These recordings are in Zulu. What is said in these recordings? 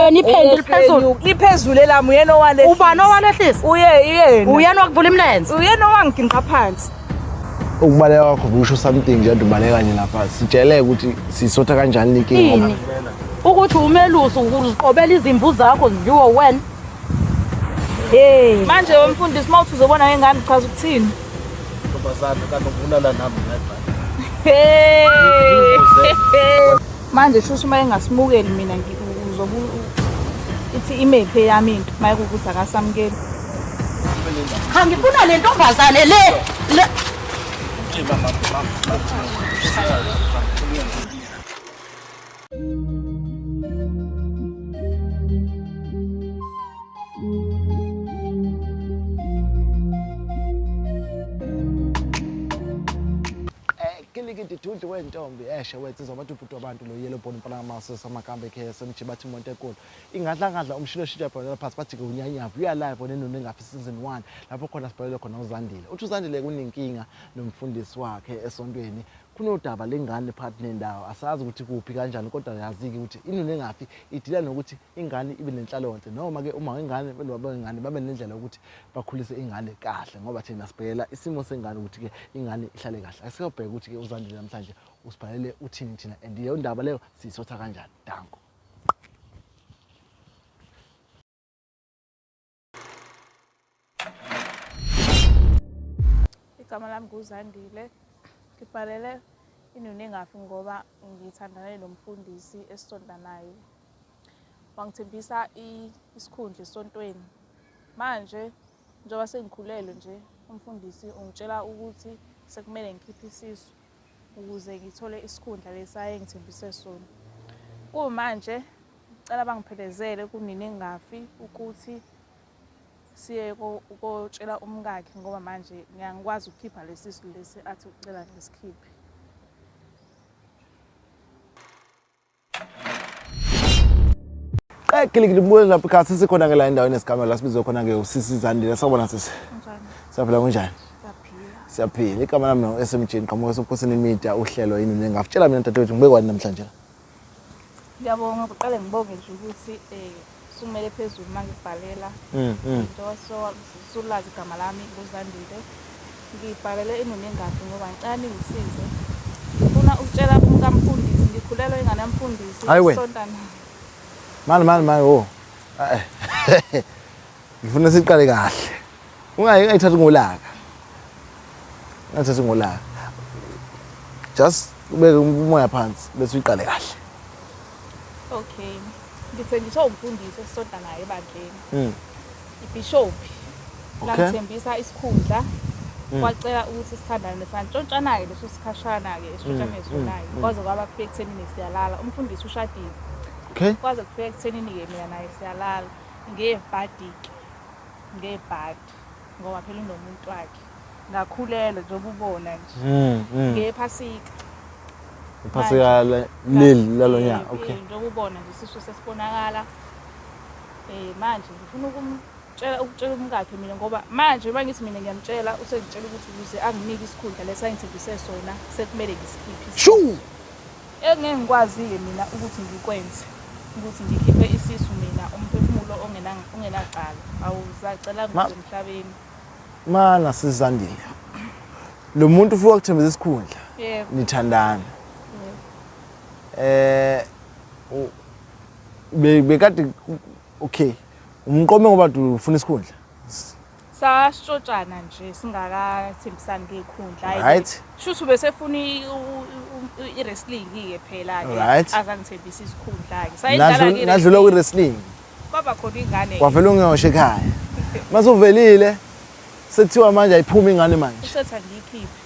Iphenti liphezulu. Liphezulu elami uyena owalehlisa. Ubani owalehlisa? Uye yena. Uyena wakuvula imilenze. Uyena owangiginqa phansi. Ukubaleka kwakho kusho something nje ubaleka nje lapha. Sitshele ukuthi sisotha kanjani lenkinga ngoba Ini? Ukuthi umelusi uziqobela izimvu zakho zidliwe wena. Hey. Manje wemfundisi uma uthi uzobona ngengane uchaza ukuthini? Ntombazane kanti ubulala nami ngedwa. Hey. Manje shuthi uma engasimukeli mina uzobe ithi imephi eyami into uma kuwukuthi akasamukeli. Cha ngifuna le ntombazane le. Le Kilikiti thunti wentombi eshe wensizwa bathi ubhuti wabantu lo yellow bone mfana kamaso samakambe KSMG bathi imonto enkulu ingadla ngadla umshilo shintsha bhola phansi bathi ke unyanyavu uya live onenoni engafi season 1 lapho khona sibhalele khona uZandile uthi uZandile kunenkinga nomfundisi wakhe esontweni kunodaba lengane phakathi nendawo asazi ukuthi kuphi kanjani kodwa yazike ukuthi inoni engafi idila nokuthi ingane ibe nenhlalonhle noma ke uma ingane benobaba wengane babe nendlela yokuthi bakhulise ingane kahle ngoba thina sibhekela isimo sengane ukuthi ke ingane ihlale kahle asikobheka ukuthi ke uZandile namhlanje usibhalele uthini thina and leyo ndaba leyo siyisotha kanjani danko. Igama lami nguZandile. Ngibhalele inoni engafi ngoba ngithandane nomfundisi esisonta naye. Wangithembisa isikhundla esontweni. Manje njengoba sengikhulelwe nje umfundisi ungitshela ukuthi sekumele ngikhiphe isisu ukuze ngithole isikhundla lesi ayengithembise sona. Kumanje ngicela bangiphelezele kunini engingafi ukuthi siye kotshela umkakhe ngoba manje ngiyangikwazi ukukhipha lesisu lesi athi ucela ngisikhiphe. Qekilikili buye lapha ekhaya sisikhona ke la endaweni esigameko la sibizwe khona ke usisi Zandile sawubona sisi. Kunjani? Siyaphila kunjani? Siyaphila. Siyaphila. Igama lami no SMG ngiqhamuka esobukhosini media uhlelo yini nengafutshela mina dadewethu ngibekwani namhlanje la. Ngiyabonga kuqale ngibonge nje ukuthi eh sumele phezulu uma ngibhalela into so sulazi igama lami nguZandile. Ngibhalele inoni engafi ngoba ngicela ningisize. Ngifuna ukutshela umkamfundisi ngikhulelwe ingane yamfundisi Hayi wena. sontana. Mani mani mani wo. Eh. Ngifuna siqale kahle. Ungayi ungayithathi ngolaka. Ungathathi ngolaka. Just ubeke umoya phansi bese uyiqale kahle. Okay. Ngithenjiswa umfundisi esisonta naye ebandleni. Ibhishophi. Langithembisa isikhundla. Kwacela ukuthi sithandane santshontshana-ke leso sikhashana-ke esitshontshane sona-ke. Kwaze kwaba kufika ekuthenini siyalala. Umfundisi ushadile. Kwaze kufika ekuthenini-ke mina naye siyalala. Ngebhadi-ke. Ngebhadi. Ngoba phela unomuntu wakhe. Ngakhulelwa njengoba ubona nje. Ngephasika. Iphasika leli lalonyaka. Okay. Njengoba ubona nje isisu sesibonakala. Manje ngifuna ukumtshela ukutshela umkakhe mina ngoba manje uma ngithi mina ngiyamtshela usengitshela ukuthi ukuze anginike isikhundla lesi angithembise sona sekumele ngisikhiphe. Shu! Engeke ngikwazi-ke mina ukuthi ngikwenze ukuthi ngikhiphe isisu mina umphefumulo ongenacala awuzacela ngikuze emhlabeni. Mana sizandile. Lo muntu ufika kuthembisa isikhundla. Yebo. Nithandana. Eh bekade okay. Umqome ngoba ufuna isikhundla. Sasitshotshana nje singakathembisani ngekhundla. Right. Shuthi ubesefuna i-wrestling-ke phela-ke. Right. Azangithembisa isikhundla-ke. Sayidlala-ke i-wrestling. Nadlula kwi-wrestling. Kwaba khona ingane. Kwavela ungiyosha ekhaya. Mase uvelile sekuthiwa manje ayiphumi ingane manje. Usethi angiyikhiphe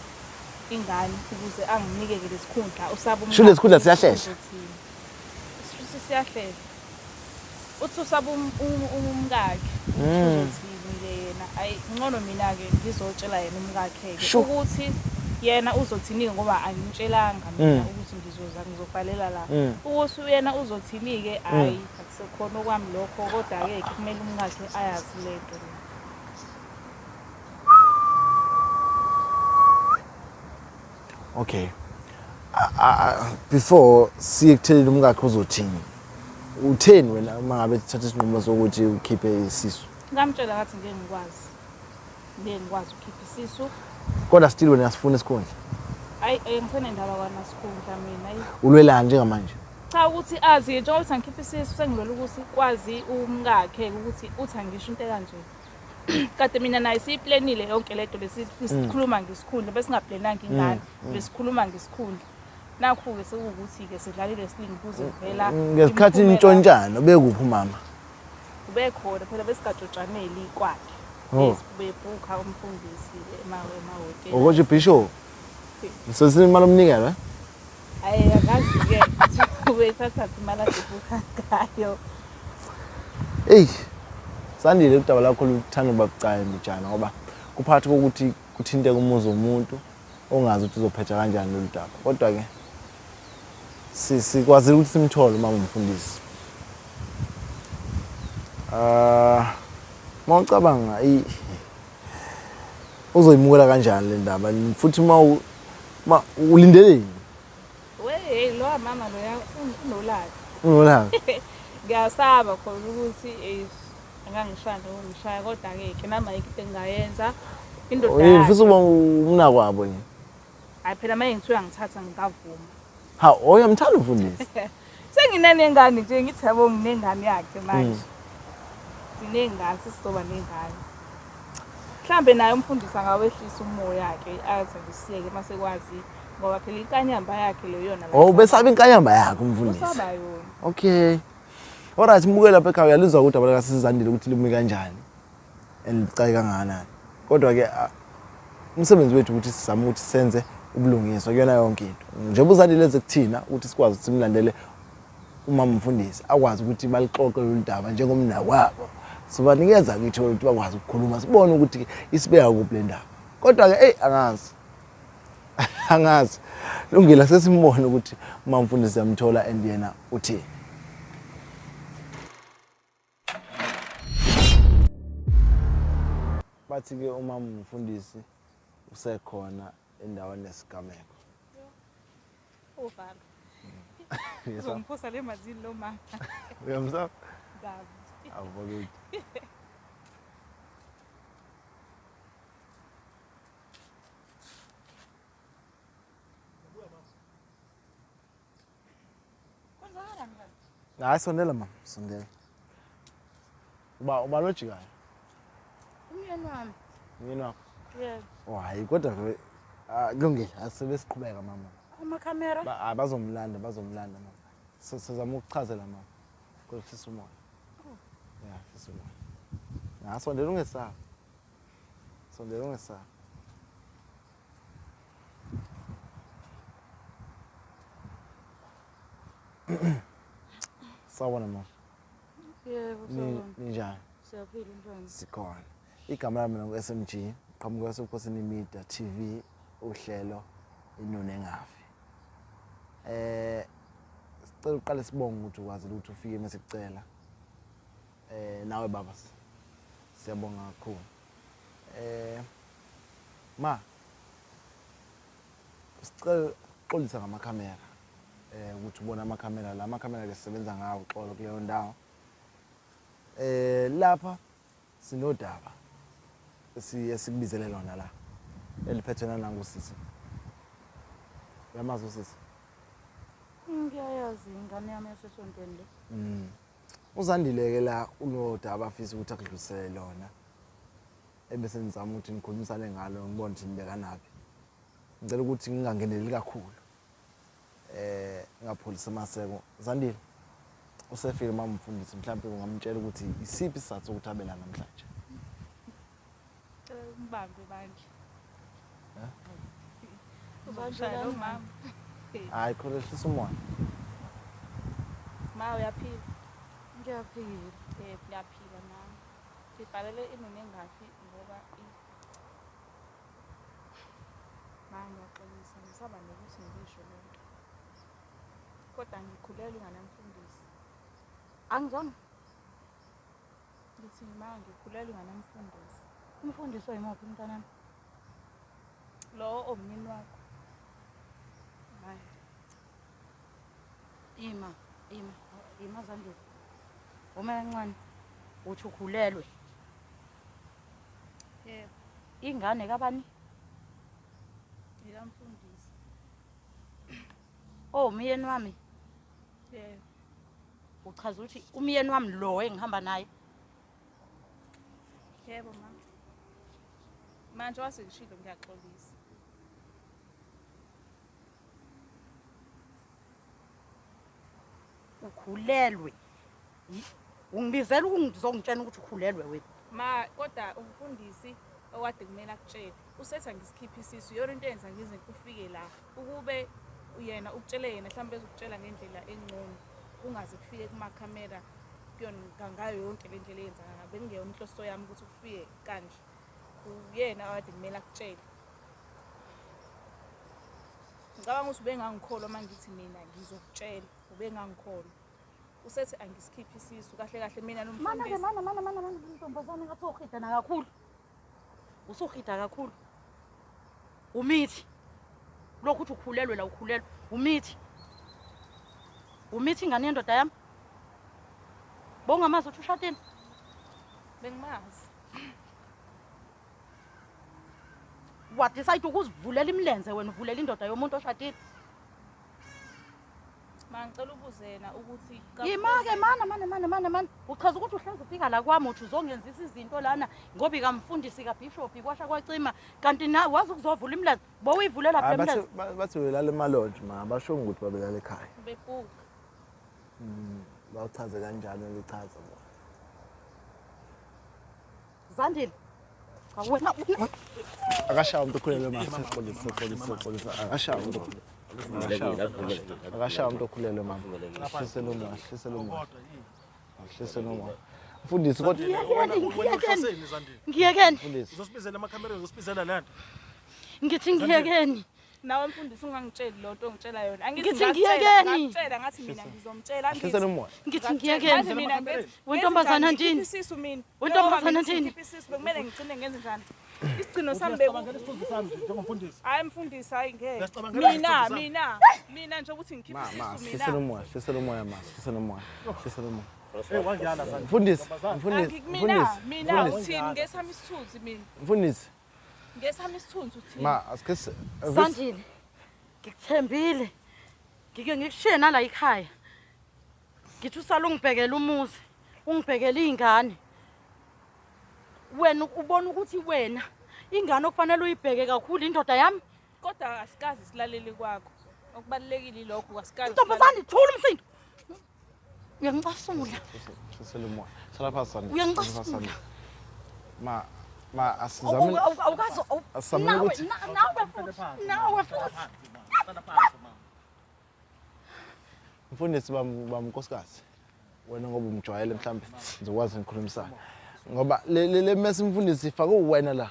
ingane ukuze anginike-ke lesikhundla usaba Sho lesikhundla siyahlehla? Shuthi siyahlehla. Uthi usaba umkakhe. Uzothini-ke yena? Ayi ngcono mina-ke ngizotshela yena umkakhe-ke ukuthi yena uzothini-ke ngoba angimtshelanga mina ukuthi ngizoza ngizobhalela la. Ukuthi yena uzothini-ke hhayi akusekhona okwami lokho kodwa-ke kumele umkakhe ayazi le nto le. Okay. Before siye kutheleni umkakhe uzothini? Utheni wena uma ngabe thatha isinqumo sokuthi ukhiphe isisu? Ngamtshela ngathi ngeke ngikwazi. Ngeke ngikwazi ukukhipha isisu. Kodwa still wena uyasifuna isikhundla. Hayi, ngisenendaba kwanasikhundla mina. Ayi. Ulwelani njengamanje? Cha ukuthi azi njengoba uthi angikhiphe isisu sengilwela ukuthi kwazi umkakhe ukuthi uthi angisho into ekanje. Kade mina naye siyiplanile yonke lento lesikhuluma ngesikhundla besingaplananga ingane besikhuluma ngesikhundla. Nakhu-ke sekuwukuthi-ke sidlalile siningi kuze kuvela Ngesikhathi imiphumela. nitshontshana ubekuphi umama? Ubekhona phela besingatshotshaneli kwakhe. Oh. Bebhukha umfundisi emahhotela. Okusho bishop. Nisosini imali omnikelo eh? Hhayi angazi-ke ukuthi ubeyithathaphi imali adebhukha ngayo. Eyi, Sandile udaba lakho luthanda ukuba bucayi mbijana ngoba kuphakathi kokuthi kuthinteka umuzi womuntu ongazi ukuthi uzophetha kanjani lolu daba. Kodwa-ke sikwazile ukuthi simthole umama umfundisi. Ah, uma ucabanga uzoyimukela kanjani le ndaba futhi uma ulindeleni? We hey lo mama loya unolaka. Unolaka. Ngiyasaba khona ukuthi eish angangishaya ngishaya kodwa ke ke nami ayikho into engingayenza. Indoda Yini yakhe. ufisa ukuba umnakwabo nje? Hayi phela manje ngithiwa ngithatha ngingavuma. Ha, uyamthanda umfundisi. Senginanengane nje ngithi yabo nginengane yakhe manje. Sinengane sesizoba nengane. Mhlambe naye umfundisi angawehlisa umoya ke aze ngisiyeke mase kwazi ngoba phela inkanyamba yakhe leyona la. Oh, ubesaba inkanyamba yakhe umfundisi. Usaba yona. Okay. Alright, mbuke lapha ekhaya uyalizwa udaba likaSizandile ukuthi lumi kanjani and libucayi kangakanani. Kodwa ke umsebenzi wethu ukuthi sizame ukuthi senze ubulungiswa kuyona yonke into. Njengoba uZandile eze kuthina ukuthi sikwazi ukuthi simlandele umama umfundisi akwazi ukuthi balixoxe lolu daba njengomnakwabo. Sibanikeza ke ithuba lokuthi bakwazi ukukhuluma sibone ukuthi isibeka kuphi le ndaba. Kodwa ke eyi angazi. Angazi. Lungile sesimbone ukuthi umama umfundisi yamthola and yena uthini. Bathi ke umama umfundisi usekhona endaweni yesigameko. Uvalo. Uzomphosa le mazini lo mama. Uyamsaba? Kabi. Awubakuthi. Hayi sondela mama, sondela. Uba lojikayo. Umyeni wami. Umyeni wakho. Yebo. Oh hayi kodwa ke kulungile asibe siqhubeka mama. Amakhamera. Bazomlanda, bazomlanda mama. Sizama ukuchazela mama. Kodwa hlisa umoya. Ya, hlisa umoya. Na sondela ungesabi. Sondela ungesabi. Sawubona mama. Yebo, sawubona. Ninjani? Siyaphila njani? Sikhona. Igama lami mina ngu-SMG, qhamuka eSokhosini Media TV, uhlelo Inunu Engafi. Sicela uqale sibonge ukuthi ukwazile ukuthi ufike mesikucela. Nawe baba siyabonga kakhulu. Ma sicela uxolisa ngamakhamera. Ukuthi ubone amakhamera la, amakhamera ke sisebenza ngawo uxolo kuleyo ndawo. Lapha sinodaba esikubizele lona la eliphethwe nanangu sisi. Uyamazi usisi? Ngiyayazi ingane yami yasesontweni le. Uzandile ke la unodaba afisa ukuthi akudlulisele lona. Ebese nizama ukuthi nikhulumisane ngalo ngibone ukuthi nibekanaphi. Ngicela ukuthi ngingangeneli kakhulu. Ngapholisa amaseko. Zandile usefike mama umfundisi mhlawumbe ungamtshela ukuthi isiphi isizathu sokuthi abe la namhlanje. Cela umbambe bandla. Eh? Uzoshaya lo mama. Hayi khona hlisa umoya. Ma uyaphila? Ngiyaphila. Yebo, ngiyaphila nami. Sibhalele Inunu Engafi ngoba Ma ngiyaxolisa ngisaba nokuthi ngisho lento. Kodwa ngikhulelwe ingane yamfundisi. Angizwanga. Ngithi ma ngikhulelwe ingane yamfundisi. Umfundisi oyimuphi mntanami? Lo omnini wakho. Hayi. Ima, ima, Imazandile. Uma kancane uthi ukhulelwe. Yebo. Ingane kabani? Ngikamfundisi. Oh, umyeni wami. Yebo. Uchaza ukuthi umyeni wami lo engihamba naye. Yebo mama. Manje wasengishilo ngiyaxolisa. Ukhulelwe. Ungibizela ukungizongitshela ukuthi ukhulelwe wena. Ma kodwa umfundisi okade kumele akutshele usethi angisikhiphe isisu, iyona into eyenza ngize ufike la. Ukube yena ukutshele yena mhlawumbe ezokutshela ngendlela engcono, kungaze kufike kumakhamera kuyona ngayo yonke le ndlela eyenzakala. Bekungeyona inhloso yami ukuthi kufike kanje. Uyena okade kumele akutshele. Ngicabanga ukuthi ubengangikholwa uma ngithi mina ngizokutshela, ubengangikholwa. Usethi angisikhiphe isisu kahle kahle mina nomfundisi. Mana mana mana mana ntombazane ngathi uhidana kakhulu. Usuhida kakhulu. Umithi. Lokhu uthi ukhulelwe la ukhulelwe. Umithi. Umithi ingane yendoda yami. Bongamazi uthi ushadile. Bengimazi. Wa decide ukuzivulela imilenze wena uvulela indoda yomuntu oshadile. Ma ngicela ubuze yena ukuthi Yima-ke mana mana mana mana mana uchaza ukuthi uhlezi ufika la kwami uthi uzongenzisa izinto lana ngoba ikamfundisi kabishop kwasha kwacima kanti na wazi ukuzovula imilenze bowuyivulela phela imilenze. Bathi belala emalodge ma basho ukuthi babelala ekhaya. Bebhuka. Bawuchaze kanjani lichaza bona. Zandile. Cha wena akashaya umuntu okhulelwe ma sixolisa sixolisa sixolisa akashaya umuntu okhulelwe. Akashaya umuntu okhulelwe mama. Hlisela umoya, hlisela umoya. Hlisela umoya. Mfundisi kodwa ngiyekeni. Mfundisi uzosibizela amakhamera, uzosibizela lento. Ngithi ngiyekeni. Nawe mfundisi ungangitsheli lonto ongitshela yona. Ngithi ngiyekeni. Ngitshela ngathi mina ngizomtshela ngithi. Hlisela umoya. Ngithi ngiyekeni. Mina ngithi wentombazana ndini. Isisu mina. Wentombazana ndini. Isisu bekumele ngigcine ngenze njani? Isigcino sami beku isithunzi sami njengomfundisi. Hayi mfundisi hayi ngeke. Mina mina mina nje ukuthi ngikhiphe isisu mina. Hlisela umoya, hlisela umoya ma, hlisela umoya. Hlisela umoya. Eh wangiyala Zandile. Mfundisi, mfundisi, mina mina uthini ngesami isithunzi mina. Mfundisi. Ngesami isithunzi uthini? Ma asike Zandile. Ngikuthembile. Ngike ngikushiye nala ekhaya. Ngithi usala ungibhekela umuzi, ungibhekela izingane. Wena ubona ukuthi wena ingane okufanele uyibheke kakhulu indoda yami. Kodwa asikazi silalele kwakho. Okubalulekile lokho asikazi. Ntombazane thula umsindo. Uyangicasula. Hlisela umoya. Hlala phansi Zandile. Uyangicasula. Ma ma asizame. Awukazi asizame ukuthi nawe futhi nawe futhi. Mfundisi bamnkosikazi. Wena ngoba umjwayele mhlambe ngizokwazi ngikhulumisana. Ngoba le mess mfundisi ifake wena la.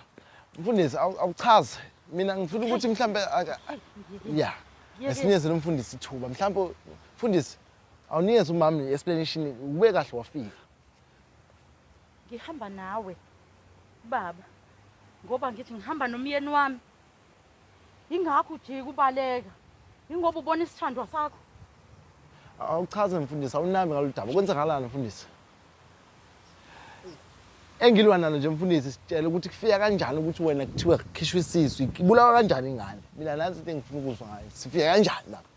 Mfundisi awuchaze. Mina ngifuna ukuthi mhlambe yeah. Esinikeze lo mfundisi ithuba. Mhlambe mfundisi awunikeze umama explanation ube kahle wafika. Ngihamba nawe baba ngoba ngithi ngihamba nomyeni wami. Ingakho ujika ubaleka. Ingoba ubona isithandwa sakho. Awuchaze mfundisi awunami ngalolu daba. Kwenzakalani mfundisi? Engilwa nalo nje mfundisi sitshela ukuthi kufika kanjani ukuthi wena kuthiwa kukhishwe isisu, ibulawa kanjani ingane? Mina nansi into engifuna ukuzwa ngayo. Sifika kanjani lapha?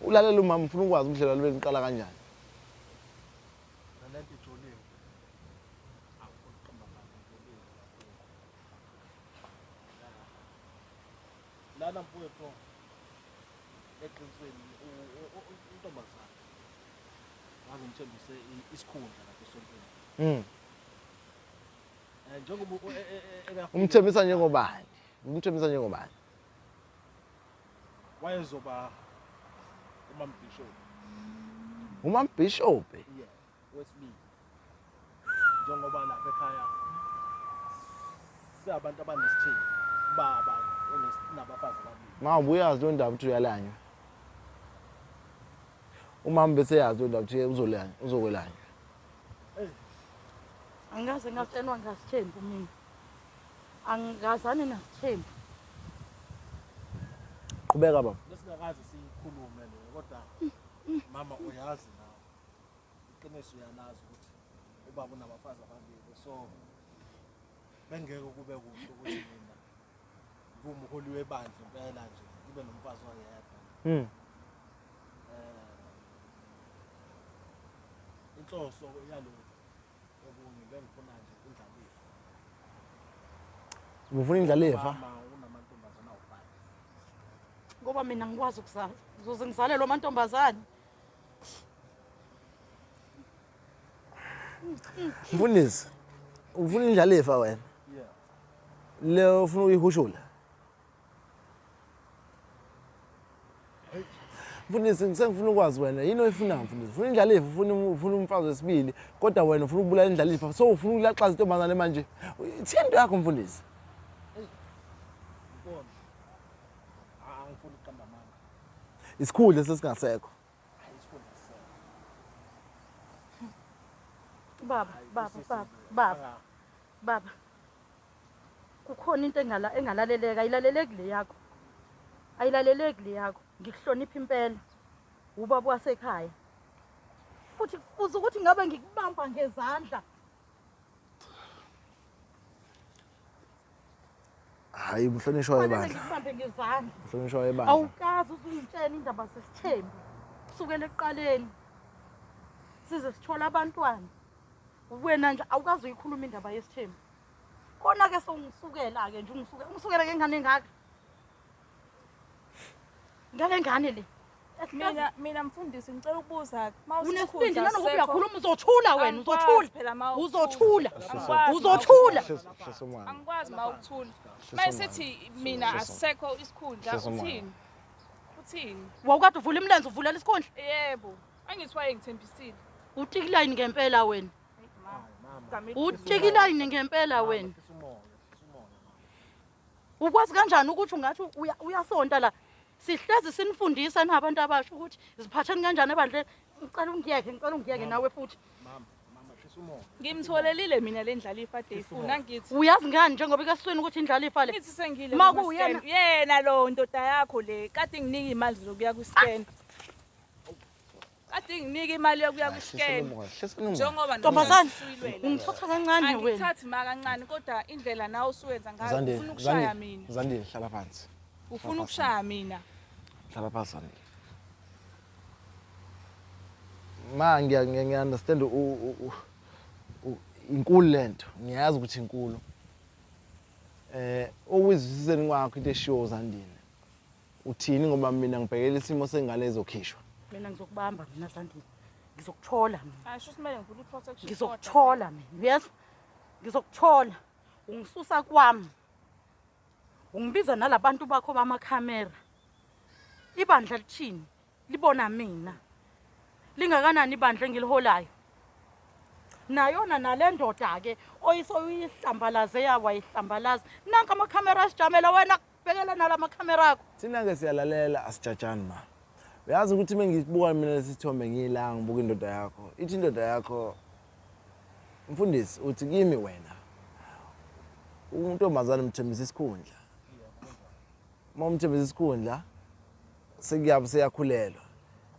Ulalela umama ufuna ukwazi ubudlelwano benu iqala kanjani? Lento ijolile. Awuqamba ngalo. Lana mfowethu eqinisweni intombazana wangithembise isikhundla lapha esontweni. Njengoba umthembisa njengobani? Umthembisa njengobani? Wayezoba umambishop. Umambishop? Yeah, wesibili. Njengoba lapha ekhaya siyabantu abanesithembu, baba nabafazi ababili. Ma ubuyazi lo ndaba uthi uyalanywa. Umama bese yazi lo ndaba uthi uzolanywa, uzokwelanywa. Angikaze ngatshenwa ngasithembu mina. Angikazani nasithembu. Qhubeka baba. Lesingakaze sikhulume lo Kodwa mama uyazi nawe. Iqiniso uyalazi ukuthi ubaba unabafazi ababili so bengeke kube kuhle ukuthi mina ngumholi webandla impela nje ngibe nomfazi oyedwa. Inhloso yalokhu okunye bengifuna nje indlalifa. Ufuna indlalifa? Mama unamantombazana awu-5. Ngoba mina ngikwazi ukuzala. Ngizoze ngizalelwe amantombazane. Mfundisi, ufuna indlalifa wena? Yeah. Le ufuna ukuyihushula? Mfundisi, ngisengifuna ukwazi wena yini oyifunayo mfundisi? Ufuna indlalifa, ufuna umfazi wesibili, kodwa wena ufuna ukubulala indlalifa. So ufuna ukulaxaza intombazane manje. Ithini into yakho mfundisi? Ngibona. Angifuni ukuqamba amanga. Isikhundla sesingasekho. Hayi isikhundla sisekho. Baba, Hayi, baba, usisi baba, nje, baba, baba. Kukhona into engalaleleka, ayilaleleki le yakho. Ayilaleleki le yakho. Ngikuhlonipha impela. Ubaba wasekhaya. Futhi kufuze ukuthi ngabe ngikubamba ngezandla. Hayi umhlonishwa Kufanele webandla. ngikubambe ngezandla. Umhlonishwa webandla. Awukazi uzungitshela indaba zesithembu. Kusukela ekuqaleni. Size sithola abantwana. Wena nje awukazi uyikhuluma indaba yesithembu. Kona ke sewungisukela ke nje ungisukela. Ungisukela ngengane engaka. Ngale ngane le. Mina mfundisi ngicela ukubuza Unesibindi nanokuba uyakhuluma uzothula wena uzothula. Phela ma Uzothula. Angikwazi Uzothula. Angikwazi ma ukuthula. Mayisithi mina asisekho isikhundla uthini? Uthini? Wawukade uvula imilenze uvulela isikhundla. Yebo. Angithi wayengithembisile. Utikilayini ngempela wena. Utikilayini ngempela wena. Hlisa umoya, hlisa umoya mama. Ukwazi kanjani ukuthi ungathi uyasonta la? Sihlezi sinifundisa nabantu abasha ukuthi ziphatheni kanjani ebandleni. Ngicela ungiyeke, ngicela ungiyeke nawe futhi. Mama, mama hlisa umoya. Ngimtholelile mina le ndlalifa ade ifuna ngithi. Uyazi ngani njengoba ikasweni ukuthi indlalifa le? Ngithi sengile Ma kuma kuwuyena- scan. Yena lo ndoda yakho le kade nginika imali zokuya ku-scan. Kade nginika imali yokuya ku-scan. Njengoba Ntombazane, usuyilwela. ungithatha kancane wena. Angikuthathi ma kancane kodwa indlela nawe usuwenza ngayo ufuna ukushaya mina. Zandile hlala phansi. Ufuna ukushaya mina. Hlala phansi Zandile. Ma ngiya understand inkulu lento. Ngiyazi ukuthi inkulu. Okuzwisiseni kwakho into eshiwo Zandile. Uthini ngoba mina ngibhekele isimo sengane ezokhishwa. Mina ngizokubamba mina Zandile. Ngizokuthola mina. Asho simele ngivule i-protection order. Ngizokuthola mina. Yes. Ngizokuthola. Ungisusa kwami. Ungibiza nalabantu bakho bamakhamera. Ibandla lithini? Libona mina. Lingakanani ibandla engiliholayo? Nayona nale ndoda ke oyisoyihlambalaze yawayihlambalaza. Nanka amakhamera asijamela wena kubhekela nalamakhamera akho. Thina ke siyalalela asijajani ma. Uyazi ukuthi mengibuka mina lesithombe ngiyila ngibuka indoda yakho. Ithi indoda yakho mfundisi uthi kimi wena untombazane umthembisa isikhundla. Uma umthembisa isikhundla sekuyabe seyakhulelwa.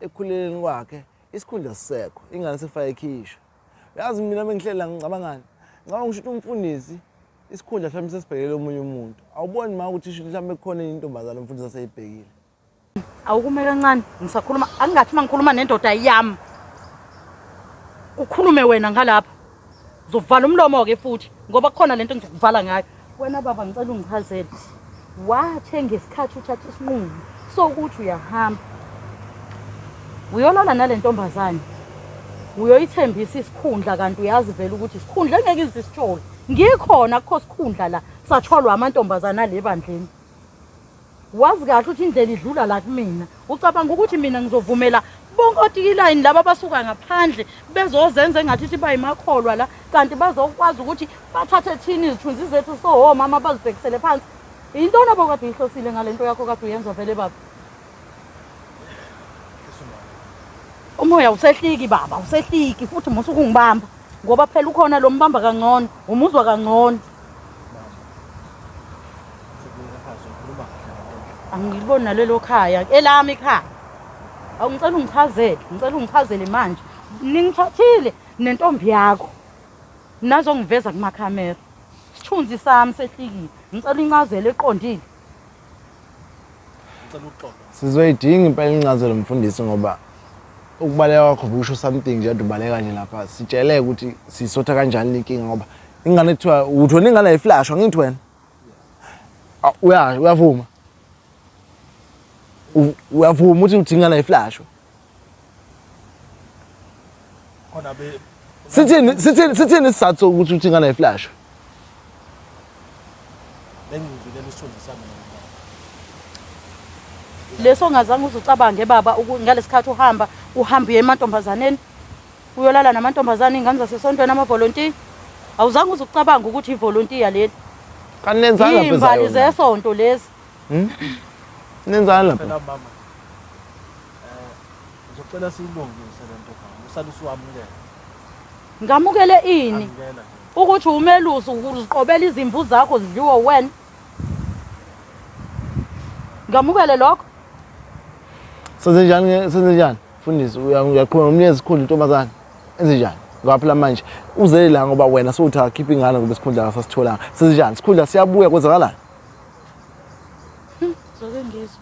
Ekukhuleleni kwakhe isikhundla sisekho, ingane sefake ekhishwa. Uyazi mina bengihlela ngicabangani? Ngicabanga ngisho ukuthi umfundisi isikhundla mhlawumbe sesibhekele omunye umuntu. Awuboni ma ukuthi mhlawumbe kukhona intombazane umfundisi aseyibhekile. Awukume kancane, ngisakhuluma angingathi mangikhuluma nendoda yami. Ukhulume wena ngalapha. Uzovala umlomo ke futhi ngoba kukhona lento engizokuvala ngayo. Wena baba ngicela ungichazele. Wathe ngesikhathi uthatha isinqumo sokuthi uyahamba. Uyolala nale ntombazane. Uyoyithembisa isikhundla kanti uyazi vele ukuthi isikhundla engeke ize isithole. Ngikhona kukho sikhundla la satholwa amantombazana ale bandleni. Wazi kahle ukuthi indlela idlula la kumina. Ucabanga ukuthi mina ngizovumela bonke otikilayini laba abasuka ngaphandle bezozenza engathi sithi bayimakholwa la kanti bazokwazi ukuthi bathathe thina izithunzi zethu sohomama bazibhekisele phansi. Yintoni abokade uyihlosile ngale nto yakho kade uyenza vele baba? Umoya usehliki baba, usehliki futhi musa ukungibamba ngoba phela ukhona lo mbamba kangcono, umuzwa kangcono. Angiliboni nalelo khaya, elami ikhaya. Awu ngicela ungichazele, ngicela ungichazele manje. Ningithathile nentombi yakho. Nazongiveza kumakhamera. Isithunzi sami sehlikile. Ngicela incazelo eqondile. Ngicela uxolo. Sizoyidinga impela incazelo mfundisi ngoba ukubaleka kwakho busho something nje ubaleka nje lapha. Sitsheleke ukuthi sisotha kanjani lenkinga ngoba ingane kuthiwa uthi wena ingane ayiflash angithi wena. Uyavuma. Uyavuma ukuthi uthi ingane ayiflash. Khona be Sithini isizathu sokuthi uthi ingane ayiflash? Bengivikela isithunzi sami nomntwana. Leso ongazange uze ucabange baba ngalesikhathi uhamba uhamba uye emantombazaneni uyolala namantombazane iy'ngane zasesontweni amavolontiya. Awuzange uze ucabange ukuthi ivolontiya leli. Kanti nenzani lapha Iy'mbali eZayoni? zesonto lezi. Nenzani lapha? Phela mama. Ngizocela siyilungise le nto mama. Usale usuwamukela. Ngamukele ini? Amukela nje. Ukuthi umelusi uziqobela izimvu zakho zidliwe wena. Ngamukele lokho? Senze njani senze njani? Mfundisi uyaqhubeka ngomnikeza isikhundla intombazane. Enze njani? Ngoba phela manje uzele la ngoba wena sowuthi akhiphe ingane ngoba isikhundla akasasitholanga. Senze njani? Isikhundla siyabuya kwenzakalani? Zoke ngizwe.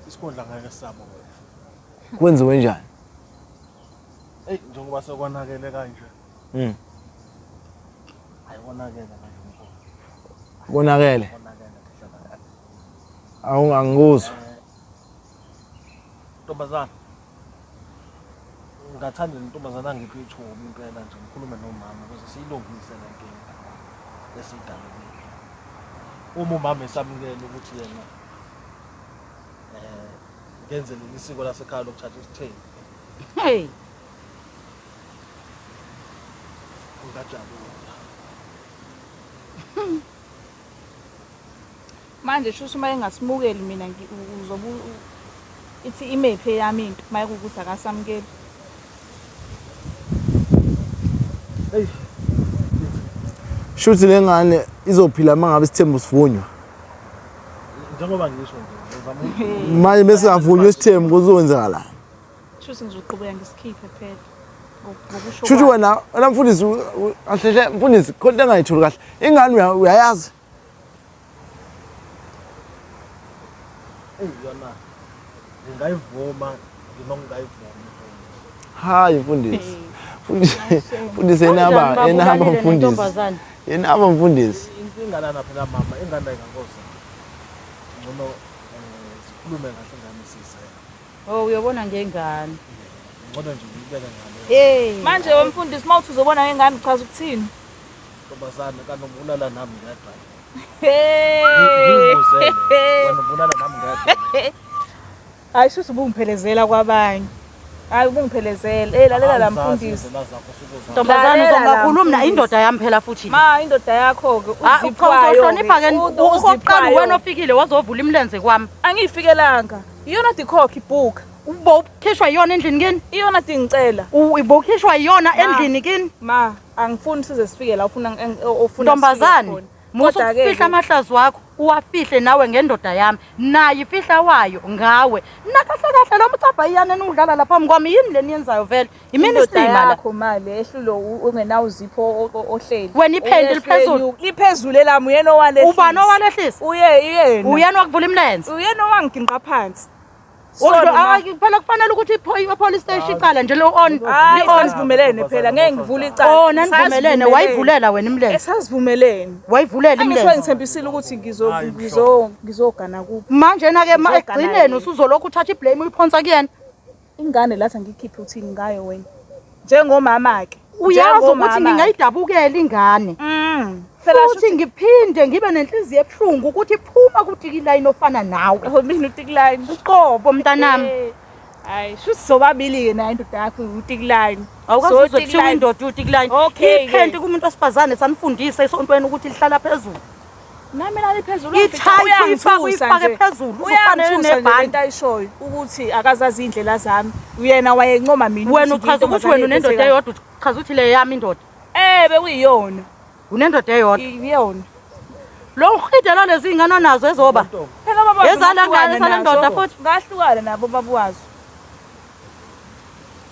Isikhundla ngeke sisabuya. Kwenziwe njani? Eyi njengoba sekonakele kanje. Hayi konakele kanje mkhulu. Konakele. Konakele kahle. Awu angikuzwa. Ntombazana. Ngingathanda le ntombazana angiphe ithuba impela nje ngikhulume nomama ukuze siyilungise le nkinga esiyidalekile. Uma umama esamukela ukuthi yena ngenze leli siko lasekhaya lokuthatha isithembu. Hey. Ngingajabula. Manje shuthi uma engasimukeli mina uzobe ithi imephi eyami into uma kuwukuthi akasamukeli. Hey. Shuthi le ngane izophila uma ngabe isithembu sivunywa. Njengoba ngisho nje ngizama ukuthi Manje bese avunywa isithembu kuzowenzakalani? Shuthi ngizoqhubeka ngisikhiphe phela. Ngokusho Shuthi kwami. wena mfundisi kahle mfundisi khona into engayitholi kahle. Ingane uyayazi. Eyi yona ngingayivuma nginokungayivumi. Hayi mfundisi. Mfundisi mfundisi enaba enaba mfundisi. Nentombazane. Yenaba mfundisi. Inkinga lana phela mama ingane ayingankosi. Ngcono sikhulume kahle ngane sise. Oh uyobona ngengane. Ngcono nje ngibeke ngale. Hey. Manje wemfundisi uma uthi uzobona ngengane uchaza ukuthini? Ntombazane kanti ubulala nami ngedwa. Hey. Ngibuzele. Wena ubulala nami ngedwa. Hayi shuthi ubungiphelezela kwabanye. Hayi ubungiphelezela. Eh lalela la mfundisi. Ntombazane Lalela la, uzongakhulumi na mfundisi. indoda yami phela futhi. Ma indoda yakho ke Ah, cha uzipwayo. uzohlonipha ke okokuqala wena ofikile wazovula imilenze kwami. Angiyifikelanga. Iyona dikhokha ibhuka. Ubo ukhishwa yiyona endlini kini? Iyona dingicela. Ubo ukhishwa yiyona endlini kini? Ma angifuni size sifike la ufuna ofuna Ntombazane, musa Kodwa-ke ukufihla ke- amahlazo wakho, uwafihle nawe ngendoda yami. Naye ifihla wayo ngawe. Nakahle kahle lo mcabhayiyane enudlala lapha phambi kwami yini le niyenzayo vele? Imini Indoda isilima la. yakho mali ehlulo ungenawo uzipho ohleli. Wena iphenti liphezulu. Uyehleli, Liphezulu elami uyena owalehlisa. Ubani owalehlisa? Uye yena. Uyena wakuvula imilenze. Uyena owangiginqa phansi. Sorry, ma. Phela kufanele ukuthi i-police station icala nje lo on Hayi li on. sasivumelene phela ngeke ngivule icala. Oh nanivumelene wayivulela wena imilenze. Esasivumelene. Wayivulela Angisuke imilenze. ngithembisile ukuthi ngizo Hayi, ngizo ngizogana kuphi. Manje na ke ma Ngizogana ekugcineni yena. usuzolokhu uthatha iblame uyiphonsa kuyena. Ingane lathi angikhiphe uthini ngayo wena. Njengomama ke. Uyazi ukuthi ngingayidabukela ingane. Phela Futhi ngiphinde ngibe nenhliziyo ebuhlungu ukuthi iphuma kutikilayini ofana nawe. shuthi mina utikilayini. Uqobo mntanami. Hayi, shuthi sobabili ke naye indoda yakho utikilayini. Awukazi uzwe kuthiwa indoda utikilayini. Okay, Iphenti kumuntu wesifazane sanifundisa esontweni ukuthi lihlala phezulu. Nami laliphezulu Ithayithi uyifake uyifake phezulu uzofanele Uyangithusa nje nebhande. lento ayishoyo ukuthi akazazi indlela zami. Uyena wayencoma mina. Wena uchaza ukuthi wena unendoda eyodwa uchaza ukuthi le yami indoda. Eh bekuyiyona. Unendoda eyodwa. Iyona. Lo uhidela lezi ngane onazo ezoba. Phela baba Ubaba Ezala ngahlukana ngane sale nazo. ndoda futhi. Ngahlukana nabo baba wazo.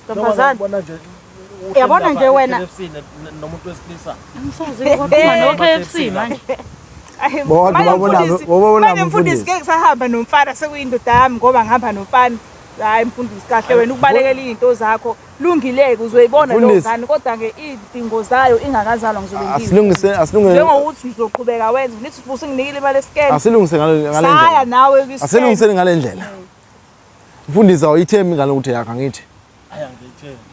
Ntombazane. Ubona nje Uyabona nje wena. KFC nomuntu wesilisa. Angisazi kodwa no KFC manje. Ayi, Bodwa manje babona- mfundisi- babona manje mfundisi umfundisi. ngeke ngisahamba nomfana sekuyindoda yami ngoba ngihamba nomfana. Hayi mfundisi kahle wena ukubalekela izinto zakho. Lungileke uzoyibona leyo Mfundisi. ngane kodwa ke izidingo zayo ingakazalwa ngizobe ngiyo. Asilungise asilungise Njengokuthi uzoqhubeka wenze nithi usunginikile imali esikele. asilungise ngale ngale Saya ndlela. nawe kwisikele. Asilungiseni ngale ndlela. Mfundisi awuyithembi ingane ukuthi yakho angithi. Hayi angiyithembi.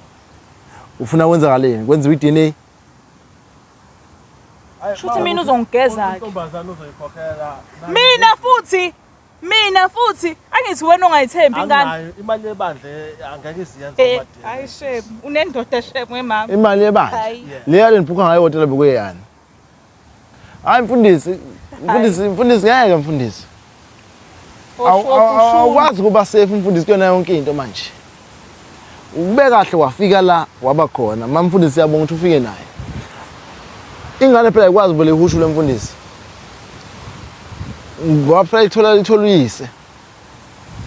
Ufuna kwenzakaleni? Kwenziwa i-DNA? Hayi, Shuthi mama, mina uzongigeza-ke. Intombazane uzoyikhokhela. Mina futhi mina futhi angithi wena ongayithembi ingane. Anginayo imali yebandla angeke isiyenze Eh, ama-DNA. hayi shame unendoda shame wemama. Imali yebandla. Hayi. Leya lenibhukha ngayo ihhotela bekuyeyani? Hayi mfundisi, mfundisi, mfundisi ngeke mfundisi. Awukwazi ukuba safe mfundisi kuyona yonke into manje. Ube kahle wafika la waba khona. Mama mfundisi siyabonga ukuthi ufike naye. Ingane phela ayikwazi vele ihushu lemfundisi. Ngoba phela ithola ithola uyise.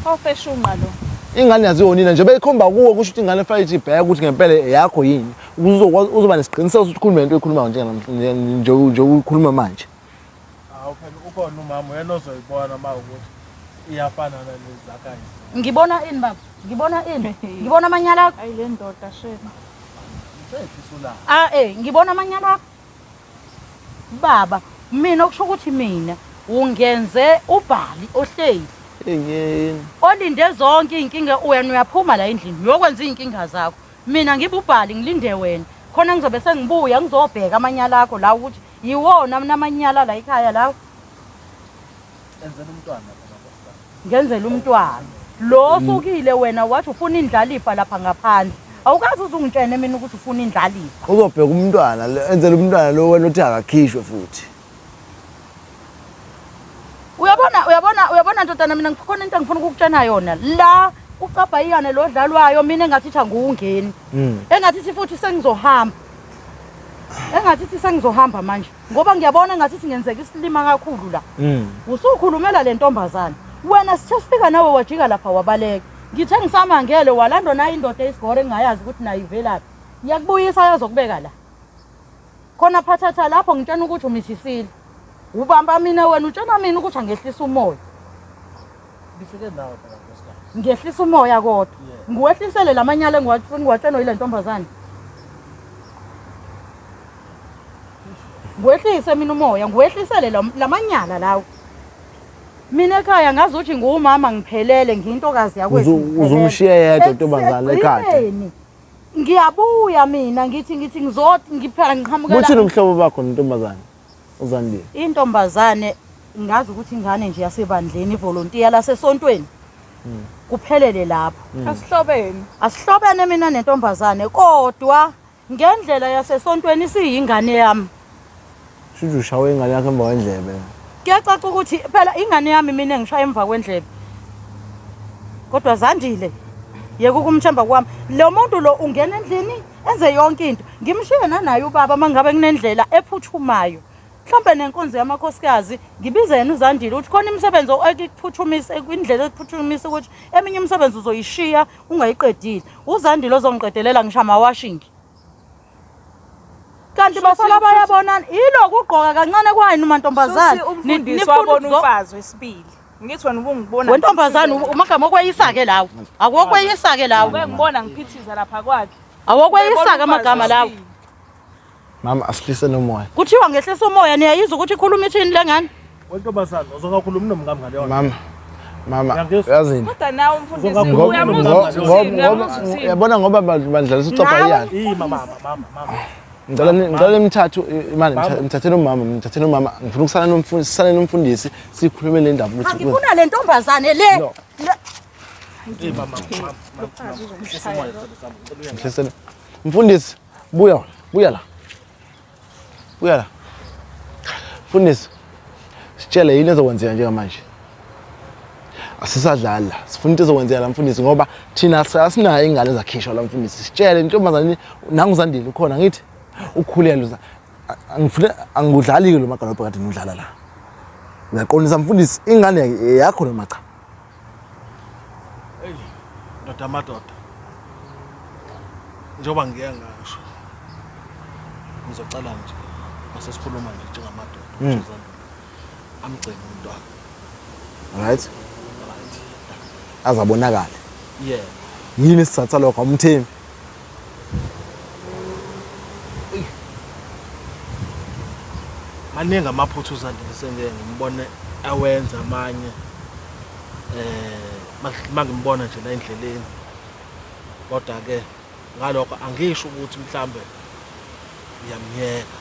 Ofeshunqa lo. Ingane yaziwa unina nje beyikhomba kuwe kusho ukuthi ingane fanele ithi ibheke ukuthi ngempela eyakho yini. Ukuze uzokwazi uzoba nesiqiniseko sokuthi ukhulume lento oyikhulumayo njengamhlanje nje nje ukhuluma manje. Hawu phela ukhona umama uyena ozoyibona uma ukuthi iyafana nalezi zakayise. Ngibona ini baba? Ngibona ini? Ngibona amanyala akho? Hayi le ndoda shame. Usehlisa ulaka. Ah eh ngibona amanyala akho. Baba, mina okusho ukuthi mina ungenze ubhali ohleli Engiyeni. olinde zonke iy'nkinga wena uyaphuma la endlini uyokwenza iy'nkinga zakho mina ngibe ubhali ngilinde wena khona ngizobe sengibuya ngizobheka amanyala akho la ukuthi yiwona mina amanyala la ekhaya lawo Enzela umntwana phela nkosikazi. ngenzela umntwana lo osukile wena wathi ufuna indlalifa lapha ngaphandle awukazi uze ungitshene mina ukuthi ufuna indlalifa Uzobheka umntwana enzela umntwana lo wena uthi akakhishwe futhi. Uyabona uyabona uyabona ndodana mina ngikhona into engifuna ukukutshena yona la ucabhayiyane lo dlalwayo mina engathi ithi angiwungeni engathi ithi futhi sengizohamba engathi ithi sengizohamba manje ngoba ngiyabona engathi ithi ngenzeka isilima kakhulu la usukhulumela le ntombazane wena sithe sifika nawe wajika lapha wabaleka ngithe ngisamangele walandwa nayo indoda eyisigore engingayazi ukuthi nayo ivelaphi ngiyakubuyisa yazokubeka la khona phathatha lapho ngitshena ukuthi umithisile ubamba mina wena utshena mina ukuthi angehlisa umoya Ngifike nawe phela nkosikazi. ngehlisa umoya kodwa Yeah. ngiwehlisele la manyala engiwatshenwa yile ntombazane ngiwehlise mina umoya ngiwehlisele la manyala lawo mina ekhaya ngazi ukuthi ngiwumama ngiphelele ngiyintokazi yakwethu ngiphelele. Uzumshiya yedwa intombazane ekhaya. Ekugcineni, ngiyabuya mina ngithi ngithi ngizothi ngiphela ngiqhamukela Buthini umhlobo bakho nentombazane uZandile? Intombazane ngazi ukuthi ingane nje yasebandleni ivolontiya lasesontweni. Kuphelele lapho. Asihlobene. Asihlobene mina nentombazane kodwa ngendlela yasesontweni siyingane yami. Shuthi ushawe ingane yakho emva kwendlebe. Kuyacaca ukuthi phela ingane yami mina engishaya emva kwendlebe. Kodwa Zandile yeka ukumthemba kwami. Lo muntu lo ungena endlini enze yonke into. Ngimshiye nanaye ubaba mangabe kunendlela ephuthumayo. Mhlawumbe nenkonzo yamakhosikazi ngibize yena uZandile ukuthi khona imisebenzi ekuphuthumisa kwindlela ekuphuthumisa ukuthi eminye imisebenzi uzoyishiya ungayiqedile. uZandile ozongiqedelela ngisho ama-washing. Kanti basala bayabonana yilokhu ugqoka kancane kwayini mantombazane. Susi umfundisi wabona umfazi wesibili. Ngithi wena ubungibona. Wentombazane umagama okweyisa-ke lawo. Awokweyisa-ke lawo. Ube ngibona ngiphithiza lapha kwakhe. Awokweyisa-ke amagama lawo. Mama asihlise nomoya. Kuthiwa ngehlisa umoya niyayizwa ukuthi ikhuluma ithini le ngane? Wentombazane uzongakhulumi nomngami ngaleyo nto. Mama mama Uyangizwa? uyazini? Kodwa nawe umfundisi Ngoba- uyamuzwa ukuthi uthini, uyamuzwa uthini. Yabona ngoba bandlalisa ucabhayiyana. Ii mama mama mama. Ngicela ngicela imithathu imali Mama. ngithathele umama ngithathele umama ngifuna ukusala nomfundisi sisale nomfundisi sikhulume le ndaba ukuthi Angifuna le ntombazane le. No. Ii mama mama. mama. Hlisa umoya sithando sami. Ngicela uye Ngihlisele. Mfundisi buya buya la. Buya la. Mfundisi sitshele yini ezokwenzeka njengamanje. Asisadlali la. Sifuna into ezokwenzeka la mfundisi ngoba thina asinayo ingane ezakhishwa la mfundisi. Sitshele intombazane nangu Zandile ukhona ngithi ukhulelwe angifune angudlali ke lo magalobha kade nidlala la. Uyaqondisa mfundisi ingane yakho noma cha? Hey, ndoda amadoda. Njengoba ngiye ngasho. Ngizocela nje mase sikhuluma nje njengamadoda ukuthi amgcine umntwana. Right? Right. Azabonakala. Yeah. Yini isizathu salokho awumthembi? Maningi amaphutha uZandile sengike ngimbone awenza amanye mangimbona nje la endleleni. Kodwa ke ngalokho angisho ukuthi mhlambe ngiyamyeka.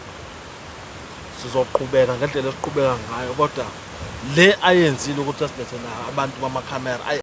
Sizoqhubeka ngendlela esiqhubeka ngayo kodwa le ayenzile ukuthi asilethe la abantu bamakhamera ayi.